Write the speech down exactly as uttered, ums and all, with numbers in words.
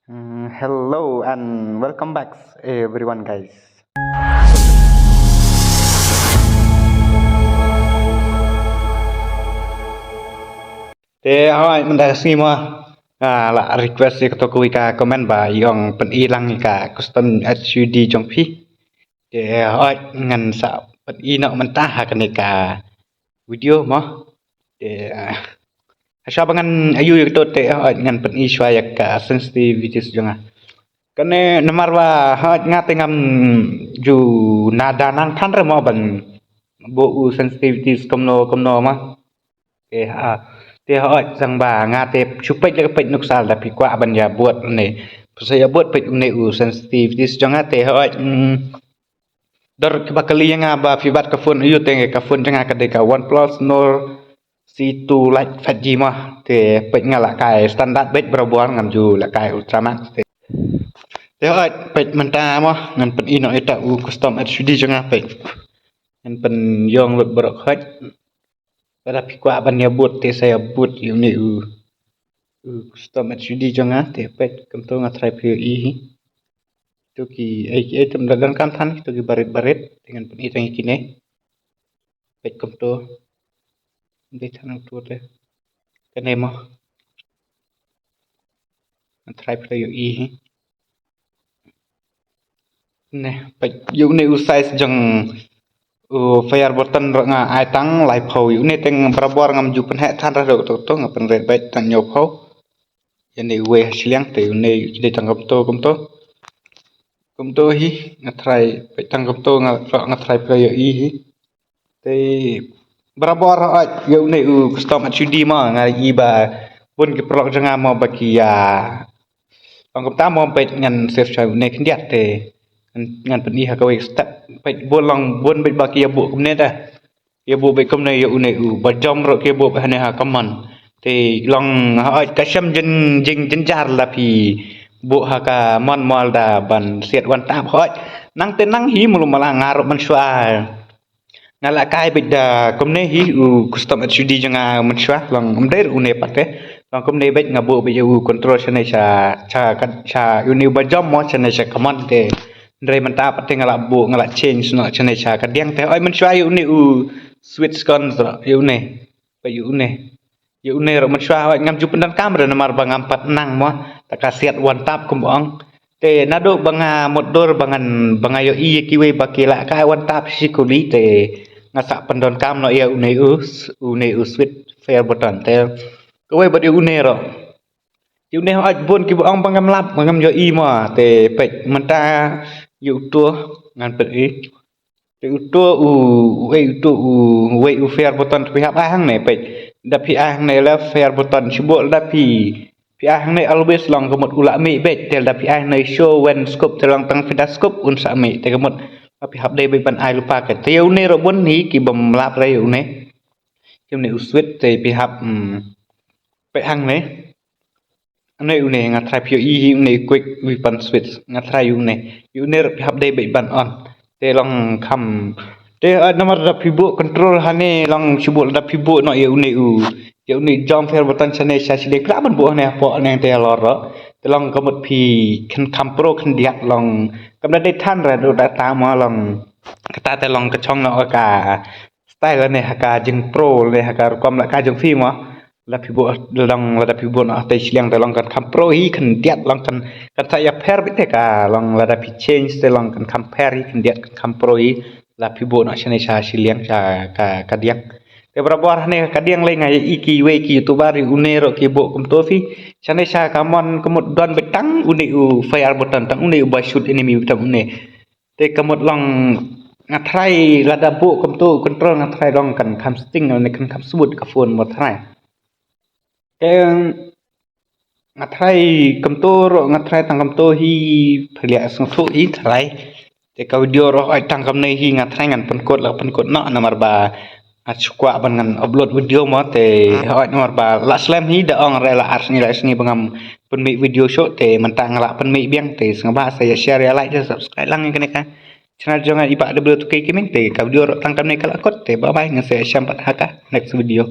Mm, hello and welcome back, everyone, guys. Te hoi mynta ka sngi mo, ah, la request ïa kato kawei ka comment ba ïong pyni lang ïa ka custom S U D jong phi. Te hoi ngan sa pyni noh mynta ha kane ka video mo. Te, ah, hasha ba ngan ïa u ïa kato te hoi ngan pyni shuwa ïa ka sensitivities jong nga. Kane namar ba hoi nga te ngam ju nada nang than re mo ban buh u sensitivities kumno kumno mo. Te ha, te hoi sang ba nga te shu peit le peit nuksa da phi kwah ban ïa bud ne. Phi sa ïa bud peit une u sensitivities jong nga te hoi, mm, dor kiba kylli ïa nga ba phi bat ka phone aïu te ka phone jong nga ka dei ka OnePlus Nord C two Lite five G mo. Te peit nga la kai standard beit barabor ngam ju la kai Ultra Max te. Te hoi peit mynta mo ngan pyni noh ïa uta u custom S U D jong nga peit. Ngan pynïong lut baroh hoi. Lada phi kwah ban ïa bud te sa ïa bud ïa une u, u custom S U D jong nga te peit kumto nga try phi ïohi hi. To ki ei ki ei te ym da donkam than to ki barit barit te ngan pyni tang ïa kine. Peit kumto. Ym dei than uto te. Kane mo. Nga try phi ïohi hi. Ne, peit ïa une u size jong u fire button ruh nga ai tang laiphew ïa une teng barabor ngam ju pynheh than ruh to to nga pynret beit tang hynñiewphew. Ïa une uwei ha shiliang te une ki dei tang kumto kumto. Kumto hi nga try peit tang kumto nga ruh nga try phi ïohi hi. Te barabor hoi ïa une u custom S U D mo nga i ba bun ki paralok jong nga mo ba ki ïa long kumta mo peit ngan save shuwa une khyndiat te ngan, ngan pyni ha kawei step peit bun long bun beit ba ki ïa buh kumne te. Ïa buh beit kumne ïa une u ba jom ruh ki ïa buh beit hane ha ka mon. Te long hoi ka shem jin jing jynjar la phi buh ha ka mon mo lada ban siat wan tap hoi. Nang te nang hi mulu mala nga ruh mynshuwa. Nga la kai beit da kumne hi u custom S U D jong nga mynshuwa long ym dei ruh une pat te. Long kumne beit nga buh beit ïa u control shane sha, sha ka, sha une u ba jom mo shane sha ka mon te. Hynrei mynta pat te nga la buh nga la change noh shane sha ka diang te. Hoi mynshuwa ïa une u switch kon ïa une. Ba ïa une. Ïa une ruh mynshuwa hoi ngam ju pyndonkam re namar ba ngam pat nang mo. Ta ka siat wan tap kum ong. Te naduh ba nga mutdur ba ngan ba nga ïohi ïa kiwei ba ki la kai wan tap shi kuli te nga sa pyndonkam noh ïa une u s-, une u switch fire button te kawei bad ïa une ruh. Ïa une hoi bun kiba ong ba ngam lap ba ngam ïohi mo te peit mynta ïa uto ngan peit i. Te uto u, uwei uto u, uwei u fire button te phi hap ai hangne peit. Da phi ai hangne la fire button shibun da phi, phi ai hangne always long ka mut u la mih beit te da phi ai hangne show when scope te long tang phi da scope un sa mih te ka mut. Ba phi hap dei beit ban ai lypa ka. Te ïa une ruh bun hi ki bym lap re ïa une. Ïa une u switch te phi hap, mm, peit hangne. Une une nga try phi ïohi hi une quick weapon switch nga try ïa une. Ïa une ruh phi hap dei beit ban on. Te long kham. Te, eh, namar da phi buh control hane long shibun da phi buh noh ïa une u. Ïa une jump fire button shane sha shiliang phi lah ban buh hane hapoh ne te halor ruh. Te long ka mut phi khlem kham pro khyndiat long. Kam da dei than re da ta mo long. Kata te long ka chong noh ka style ne ha ka jingpro ne ha ka rukom la ka jong phi mo. La phi buh long lada phi buh noh te shiliang te long kan kham pro hi khyndiat long kan, kan sa ïa pher beit te ka long lada phi change te long kan kham pher hi khyndiat kan kham pro hi. La phi buh noh shane sha shiliang sha ka, ka diang. Te barabor hane ka diang lei nga ïa i kiwei ki YouTuber ïa une ruh ki buh kumto phi. Shane sha ka mon ka mut don beit tang une u fire button tang une u ba shoot enemy beit tang une. Te ka mut long nga try lada buh kumto control nga try long kan kham sting ne kan kham smooth ka phone mo try. Te nga try kumto ruh nga try tang kumto hi phi lah sngewthuh hi try. Te ka video ruh ai tang kumne hi nga try ngan pynkut la pynkut noh namar ba nga shu kwah ban ngan upload video mo te hoi namar ba la slem hi da ong re la ar sngi lai sngi ba ngam pynmih video shuh te mynta nga la pynmih biang te sngewbha sa ïa share ïa like ïa subscribe lang ïa kane ka channel jong nga i Bah W two K Gaming te ka video ruh tang kumne ka la kut te bye bye ngan sa ïa shem pat ha ka next video.